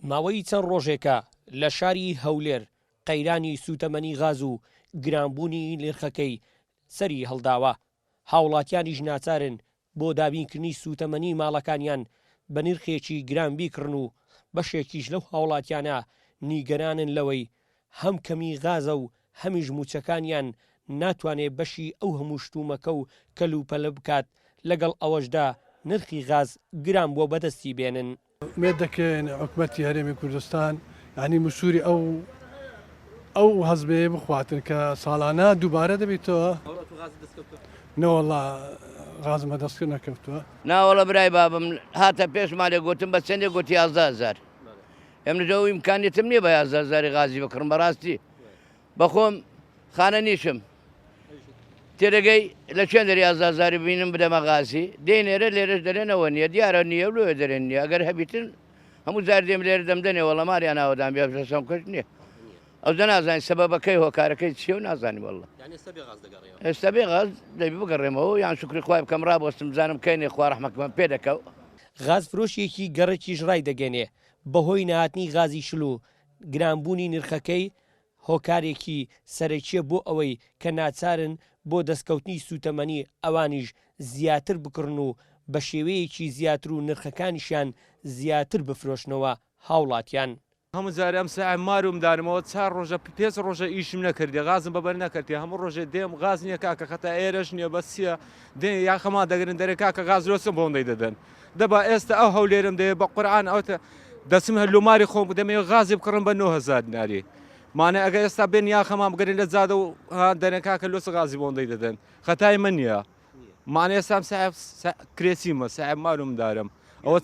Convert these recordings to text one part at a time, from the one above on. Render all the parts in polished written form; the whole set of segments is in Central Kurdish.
ماوەی چەند ڕۆژێکە لە شاری هەولێر قەیرانی سووتەمەنی غاز و گرانبوونی نرخەکەی سەری هەڵداوە، هاوڵاتیانیش ناچارن بۆ دابینکردنی سووتەمەنی ماڵەکانیان بە نرخێکی گران بیکڕن و بەشێکیش لەو هاوڵاتیانە نیگەرانن لەوەی هەم کەمی غازە و هەمیش مووچەکانیان ناتوانێ بەشی ئەو هەموو شتومەکە و کەلوپەلە بکات، لەگەڵ ئەوەشدا نرخی غاز گران بووە بەدەستی بێنن. ئومێد دەکەین حکومەتی هەرێمی کوردستان یانی مسوری ئەو ئەو هەزبەیە بخواتن کە ساڵانە دووبارە دەبیتەوە. نەوەڵا غازم بەدەست نەکەوتووە. ناوەڵا برای بابم هاتە پێش مالێ گۆتم بە چەندێ گۆتی 11 هەزار ئێمنش ئەو ئیمکانیەتم نییە بە 11 هەزاری غازی بکڕم بەڕاستی بەخۆم خانە نیشم تێدەگەی لە کوێن دەری ئازازاری ببینم بدەمە غازی دێن ئێرە لێرەش دەرێنەوە نییە دیارە نییە و لۆیە دەرێن نییە ئەگەر هەبیتن هەموو جار دێم لێرە دەمدەنێ وەڵا ماریان ئاوەدان بێ سەم کەش نییە ئەو دە نازانین سەبەبەکەی هۆکارەکەی چییە و نازانین والله ئێستا بێ غاز دەبی بگەڕێمەوە یان شکری خوای بکەم ڕابۆستم بزانم کەینێ خوا ڕەحمەکەم پێ دەکەو. غازفرۆشێکی گەڕەکیش ڕایدەگەنێ، بەهۆی نەهاتنی غازی شل و گرانبوونی نرخەکەی هۆکارێکی سەرەکییە بۆ ئەوەی کە ناچارن بۆ دەستکەوتنی سووتەمەنی ئەوانیش زیاتر بکڕن و بەشێوەیەکی زیاتر و نرخەکانیشیان زیاتر بفرۆشنەوە هاوڵاتیان. هەموو جارێ ئەم ساعە ماروم دانمەوە چار ڕۆژە پێچ ڕۆژە ئیشم نەکردیە غازم بەبەر نەکەتیە هەموو ڕۆژێ دێم غاز نییە کاکە خەتا ئێرەش نییە بەس چییە دێ یاخەمان دەگرن دەرێ کاکە غاز لۆ چ بۆندەی دەدەن دەبا ئێستا ئەو هەولێرم دەوێ بە قورعان ئەوتە دەچم هەر لۆماری خۆم دەمەوێ غازی بکڕم بە 9000 دیناری مانە ئەگەر ئێستا بێن یاخەمان بگرن لە جادە و ها دەرێن کاکە لۆ چ غازی بۆندەی دەدەن خەتای من نییە مانە ئێستا ساحب کرێچیمە ساحب مالم دارم ئەوە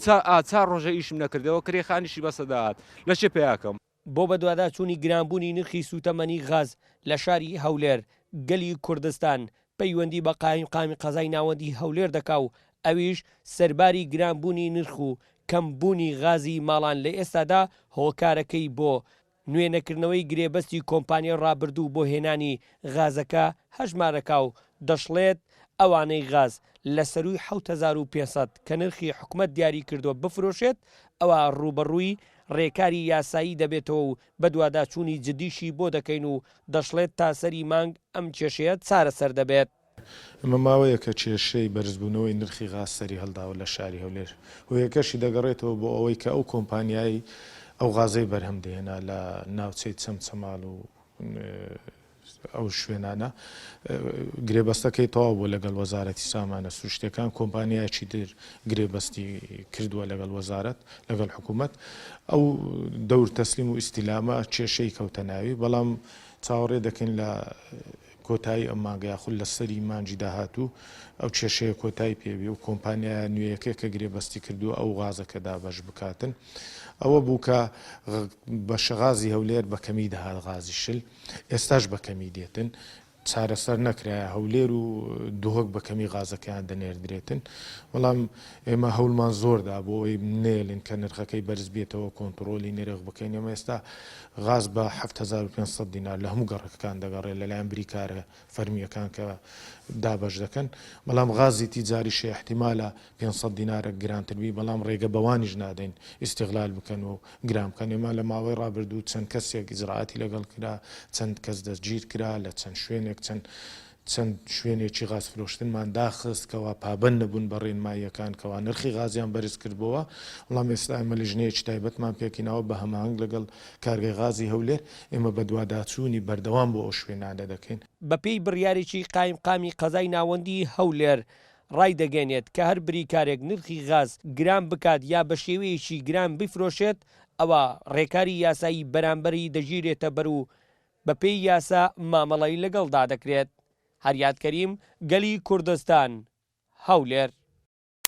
چا ڕۆژە ئیشم نەکردەوە کرێ خانیشی بەسە داهات لە چێ پیاکەم. بۆ بەدواداچوونی گرانبوونی نرخی سووتەمەنی غاز لە شاری هەولێر، گەلی کوردستان پەیوەندی بە قایمقامی قەزای ناوەندی هەولێر دەکا و ئەویش سەرباری گرانبوونی نرخ و کەمبوونی غازی ماڵان لە ئێستادا هۆکارەکەی بۆ نوێ نەکردنەوەی گرێبەستی کۆمپانیای ڕابردوو بۆ هێنانی غازەکە هەژمارەکا و دەشڵێت ئەوانەی غاز لە سەرووی 7500 کە نرخی حکومەت دیاری کردووە بفرۆشێت ئەوا ڕووبەڕووی ڕێکاری یاسایی دەبێتەوە و بەدواداچوونی جدیشی بۆ دەکەین و دەشڵێت تا سەری مانگ ئەم کێشەیە چارەسەر دەبێت. ئەمە ماوەیەکە کێشەی بەرزبوونەوەی نرخی غاز سەریهەڵداوە لە شاری هەولێر، هۆیەکەشی دەگەڕێتەوە بۆ ئەوەی کە ئەو کۆمپانیای ئەو غازەی بەرهەم دەهێنا لە ناوچەی چەمچەماڵ و ئەو شوێنانە گرێبەستەکەی تەواو بووە لەگەڵ وەزارەتی سامانە سروشتیەکان، کۆمپانیایەکی تر گرێبەستی کردووە لەگەڵ وەزارەت لەگەڵ حکوومەت، ئەو دەور تەسلیم و ئیستیلامە کێشەی کەوتە ناوی، بەڵام چاوەڕێ دەکەین لە کۆتایی ئەم مانگە یاخود لە سەری مانگی داهاتوو ئەو کێشەیە کۆتایی پێ بێ و کۆمپانیایە نوێیەکە کە گرێبەستی کردووە ئەو غازەکە دابەش بکاتن. ئەوە بوو کە بەشە غازی هەولێر بە کەمی دەهات غازی شل ئێستاش بە کەمی دێتن چارەسەر نەکرایە هەولێر و دهۆک بە کەمی غازەکەیان دەنێردرێتن بەڵام ئێمە هەوڵمان زۆر دا بۆ ئەوەی نەیەلین کە نرخەکەی بەرز بێتەوە کۆنتڕۆلی نرخ بکەین ئێمە ئێستا غاز بە 7500 دینار لە هەموو گەڕەکەکان دەگەڕێت لەلایەن بریکارە فەرمییەکان کە دابەش دەکەن بەڵام غازی تیجاریش ئیحتیمالە 500 دینارێک گرانتر بی بەڵام ڕێگە بەوانیش نادەین ئیستیغلال بکەن و گران بکەن ئێمە لە ماوەی ڕابردوو چەند کەسێک ئیجرائاتی لەگەڵ کرا چەند کەس دەستگیر کرا لە چەند شوێنێک چەند چەند شوێنێکی غاز فرۆشتنمان داخست کەوا پابەند نەبوون بە ڕێنماییەکان کەوا نرخی غازیان بەرز کردبۆوە بەڵام ئێستا ئێمە لیژنەیەکی تایبەتمان پێکهیناوە بە هەماهەنگ لەگەڵ کارگەی غازی هەولێر ئێمە بەدواداچوونی بەردەوام بۆ ئەو شوێنانە دەکەین. بەپێی بڕیارێکی قایمقامی قەزای ناوەندی هەولێر ڕایدەگەیەنێت کە هەر بریکارێک نرخی غاز گران بکات یا بەشێوەیەکی گران بیفرۆشێت ئەوا ڕێکاری یاسایی بەرامبەری دەگیرێتەبەر و بەپێی یاسا مامەڵەی لەگەڵدا دەکرێت. هەریاد کەریم، گەلی کوردستان، هەولێر.